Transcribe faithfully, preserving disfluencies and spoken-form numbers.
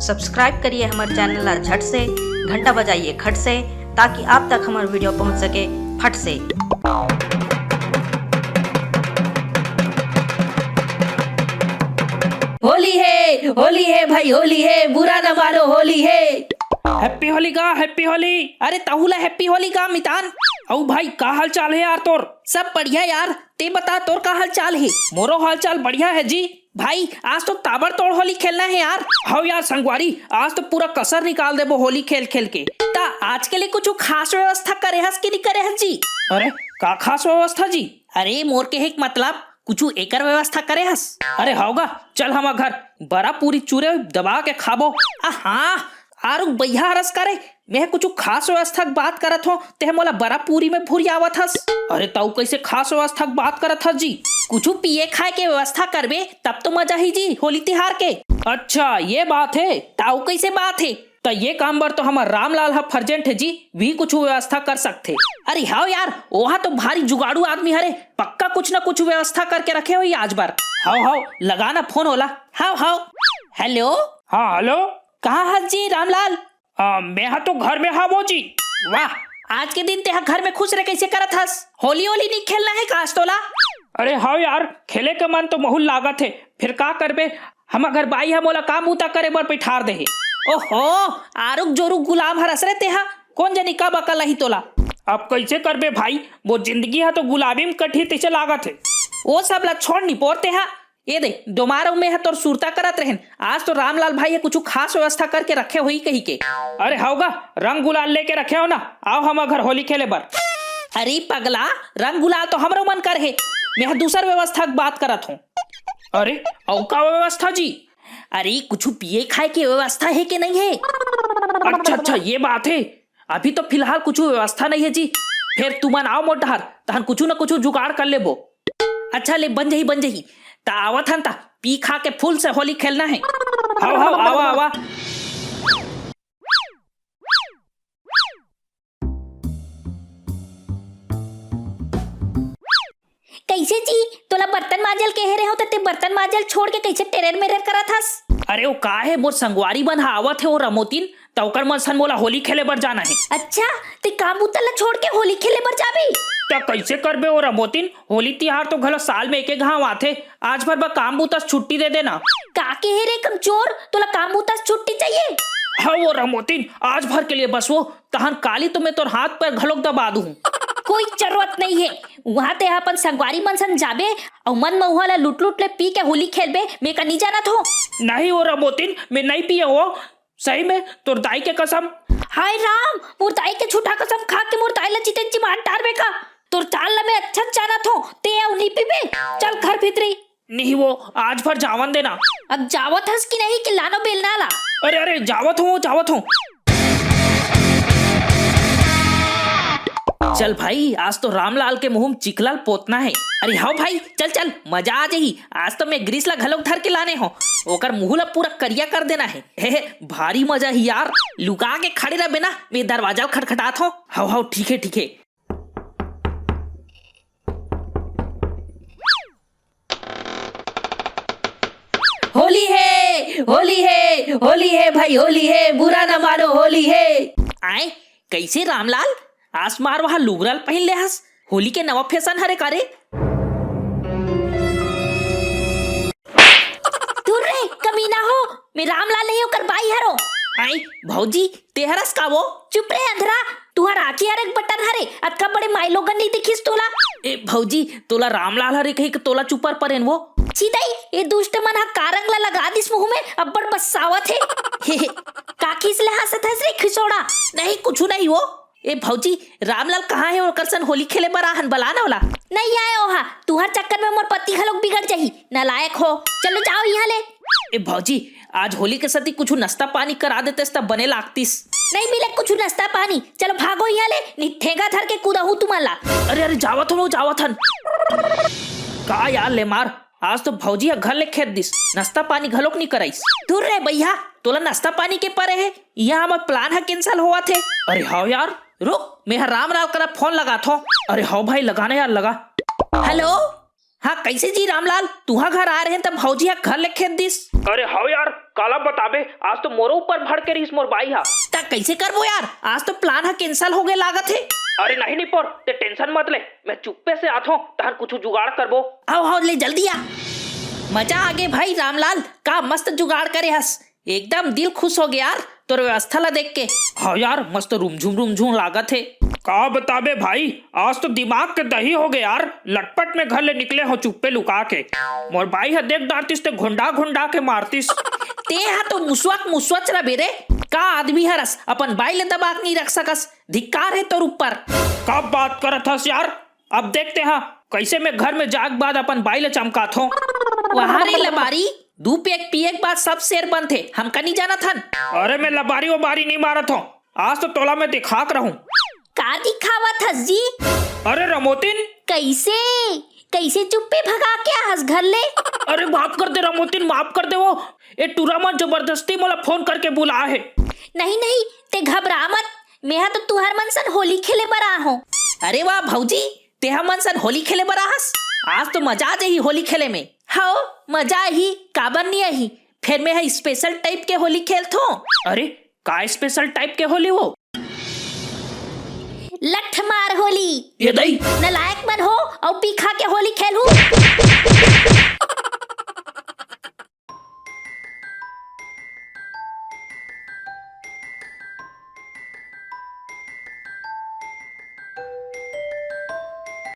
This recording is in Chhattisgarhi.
सब्सक्राइब करिए हमर चैनल ला झट से, घंटा बजाइए खट से, ताकि आप तक हमर वीडियो पहुंच सके फट से। होली है, होली है भाई, होली है, बुरा न मानो, होली है। हैप्पी होली गा, हैप्पी होली। अरे तहू ला हैप्पी होली गा मितान। अउ भाई, का हाल चाल है यार तोर? सब बढ़िया यार, ते बता, तोर का हाल चाल है? मोरो हाल चाल बढ़िया है जी। भाई, आज तो ताबड़तोड़ होली खेलना है यार। हव यार संगवारी, आज तो पूरा कसर निकाल देबो होली खेल खेल के। ता आज के लिए कुछ खास व्यवस्था करे हस कि नहीं करे हस जी? अरे, का खास व्यवस्था जी? अरे, मोर के एक मतलब, कुछ एकर व्यवस्था करे हस? अरे हव गा, चल हमर घर, बरा पूरी चूरे दबा के खाबो। आ हाँ, आरुग बइहा हरस का रे, मैं कुछ खास व्यवस्था के बात करत हो, तेह मोला बरा पूरी में भुरियावत हस। अरे तऊ कैसे खास व्यवस्था के बात करत हस जी? कुछ पिए खाए के व्यवस्था करबे, तब तो मजा ही जी होली तिहार के। अच्छा, ये बात है। तऊ कैसे बात है? त ये काम बर तो हमर रामलाल ह फर्जेंट है जी, भी कुछ व्यवस्था कर सकथे। अरे हव यार, ओहा तो भारी जुगाड़ू आदमी हरे, पक्का कुछ न कुछ व्यवस्था करके रखे होही आज बर। हव हव, लगा ना फोन ओला। हव हव। हेलो। हाँ हेलो। कहाँ हस जी रामलाल? आ, मैं हा तो घर में हावो जी। वाह, आज के दिन तेहा घर में खुश रह कैसे करत हस? होली होली नहीं खेलना है का आज तोला? अरे हव यार, खेले के मन तो बहुत लागत है, फिर का करबे, हमर घर बाई ह मोला काम बूता करे बर बैठार दे हे। ओहो, आरुग जोरुग गुलाम हरस रे तेहा, कौन जनी कब अकल आही तोला। अब कैसे करबे भाई, वो जिंदगी ह तो गुलामी में कटही तैसे लागत है। वो सब ला छोड़ निपोर तेहा। ये दे, डोमारो में ह तोर सुरता करत रहन, आज तो रामलाल भाई ह कुछ खास व्यवस्था करके रखे होही कही के। अरे हव गा, रंग गुलाल लेके रखे हो ना, आओ हमर घर होली खेले बर। अरे पगला, रंग गुलाल तो हमरो मन कर हे, मैं ह दूसर व्यवस्था के बात करत हूँ। अरे, अउ का व्यवस्था जी? अरे, कुछ पिए खाए के व्यवस्था है के नहीं है? अच्छा, अच्छा, ये बात है। अभी तो फिलहाल कुछ व्यवस्था नहीं है जी। फिर तुमन आओ मोर डहर, तहन कुछ न कुछ जुगाड़ कर लेबो। अच्छा ले, बन जही, बन जही। त आवत हन त पी खा के फुल से होली खेलना है। हव, हव, आवा, आवा। कैसे जी? तोला बर्तन मांजल केहे रहे हो, त ते बर्तन मांजल छोड़ के कैसे टेरेर मेरेर करत हस? अरे, वो का है, मोर संगवारी मन ह आवत है, वो रमोतिन, त ओकर मन सन मोला होली खेले बर जाना है। अच्छा, ते काम बुता ला छोड़ के होली खेले बर जाबे? त कैसे करबे, वो रमोतिन? होली तिहार तो घलो साल में एके घाव आथे, आज भर बर काम बुता से छुट्टी दे देना। का केहे रे कमचोर, तोला काम बुता से छुट्टी चाहिए? हाँ, वो रमोतिन, आज भर के लिए बस वो, तहन काली तो मैं तोर हाथ पैर घलोक दबा दूँ। कोई जरूरत नहीं है, वहाँ ते अपन संगवारी मन संग जाबे अउ मन महुआ ला लुट लुट ले पी के होली खेलबे, मैं का नहीं जानत हो। नहीं वो रमोतिन, मैं नहीं पिए हो, सही में, तोर दाई के कसम। हाय राम, मोर दाई के झूठा कसम खा के मोर दाई ला चिते चिमान टारबे का? तोर चाल ला मैं अच्छा जानत हो, ते अउ नहीं पीबे। चल घर भीतरी। नहीं वो, आज भर जावन देना। अब जावत हस कि नहीं कि लानो बेलना ला? अरे, अरे, जावत हूँ, जावत हूँ। चल भाई, आज तो रामलाल के मुंह में चिकलाल पोतना है। अरे हाँ भाई, चल, चल, मजा आ जाही। आज तो मैं ग्रीस ला घलोक धर के लाने हो, ओकर मुंह ला पूरा करिया कर देना है। हे, हे, भारी मजा ही यार। लुका के खड़े रहबे ना, मैं दरवाजा खटखटात हो। हाव, हाव, ठीक है, ठीक है। होली है, होली है, होली है भाई, होली है, बुरा ना मानो, होली है। आए, कैसे रामलाल? आज मार वहाँ लुगरा ल पहिन ले हस, होली के नवा फैशन हरे का रे? दूर रे, कमीना हो, मैं रामलाल नहीं, ओकर बाई हरो। आई, भौजी, ते हरस का वो? चुप रे अंधरा, तुहर आँखी हर एक बटन हरे, अतका बड़े माईलोगन नहीं दिखिस तोला। ए भौजी, तोला रामलाल हरे कही के तोला चुपर परेन वो। छी दई, ए दुष्ट मन ह का रंग ला लगा दिस मुंह में, अब्बड़ बस्सावत हे। का खीस ले हंसत हस रे खिसोड़ा? नहीं, कुछु नहीं वो। ए भौजी, रामलाल कहाँ हे? ओकर सन होली खेले बर आहन, बला ना ओला। नहीं आए ओहा, तुहर चक्कर में मोर पति घलोक बिगड़ जाही, नालायक हो। चलो जाओ यहाँ ले। ए भौजी, आज होली के सती कुछु नाश्ता पानी करा देतेस त बने लागतिस। नहीं मिले कुछु नाश्ता पानी, चलो भागो यहाँ ले, नहीं ठेंगा धर के कूदहूँ तुमन ला। अरे, अरे, जावत हन, जावत हन। का यार ले मार, आज तो भौजी ह घर ले खेद दिस, नाश्ता पानी घलोक नहीं कराइस। दूर रे भैया, तोला नाश्ता पानी के परे हे, यहाँ हमर प्लान ह कैंसिल होवत हे। अरे हाँ यार, रुक, मैं ह रामलाल करा फोन लगात हो। अरे हाँ भाई, लगाना यार, लगा। हेलो, हाँ कैसे जी रामलाल, तुहा घर आ रहे हैं तब भौजी ह घर ले खेद दिस। अरे हाँ यार, काला बताबे, आज तो मोरो ऊपर भड़के रहिस मोर बाई हा। त कइसे करबो यार, आज तो plan ह cancel हो गे लागत हे। अरे नहीं निपोर, ते tension मत ले, मैं चुप्पे से आथों, तहन कुछु जुगाड़ करबो। हव हव, ले जल्दी आ। मजा आगे भाई रामलाल, का मस्त जुगाड़ करे हस, एकदम दिल खुश हो गे यार तोर व्यवस्था ला देख के। हाँ यार, मस्त रुमझुम रुमझुम लागत हे। का बताबे भाई, आज तो दिमाग के दही हो गे यार, लटपट में घर ले निकले हों चुप्पे लुका के। मोर बाई ह देख डारतिस ते घोंडा घोंडा के मारतिस। ते हा तो मुसवक मुसवच रबे रे, का आदमी हरस, अपन बाई ले दबा के नहीं रख सकस, धिक्कार हे तोर ऊपर। का बात करत हस यार, अब देखते हा कइसे मैं घर में जाके बाद अपन बाई ले चमकाथों। वहाँ रे लबारी, दू peg पिए के बाद सब शेर बनथे, हमका नहीं जानत हन। अरे मैं लबारी वबारी नहीं मारत हों, आज तो तोला मैं दिखा के रहूं। का दिखावत हस जी? अरे रमोतिन। कइसे, कइसे चुप्पे भगा के आहस घर ले? अरे माफ कर दे रमोतिन, माफ कर दे वो। ए टूरा मन जबरदस्ती मोला फोन करके बुलाए हे। नहीं नहीं, ते घबरा मत, मेहा तो तुहर मन सन होली खेले बर आहों। अरे वाह भौजी, तेहा मन सन होली खेले बर आहस? आज तो मजा आ जाही होली खेले में। हव, मजा आही, काबर नहीं आही? फेर मेहा special type के होली खेलथों। अरे, का special type के होली वो? लठ मार होली। ये दई। नलायक मन हो, अउ पी खा के होली खेलहू।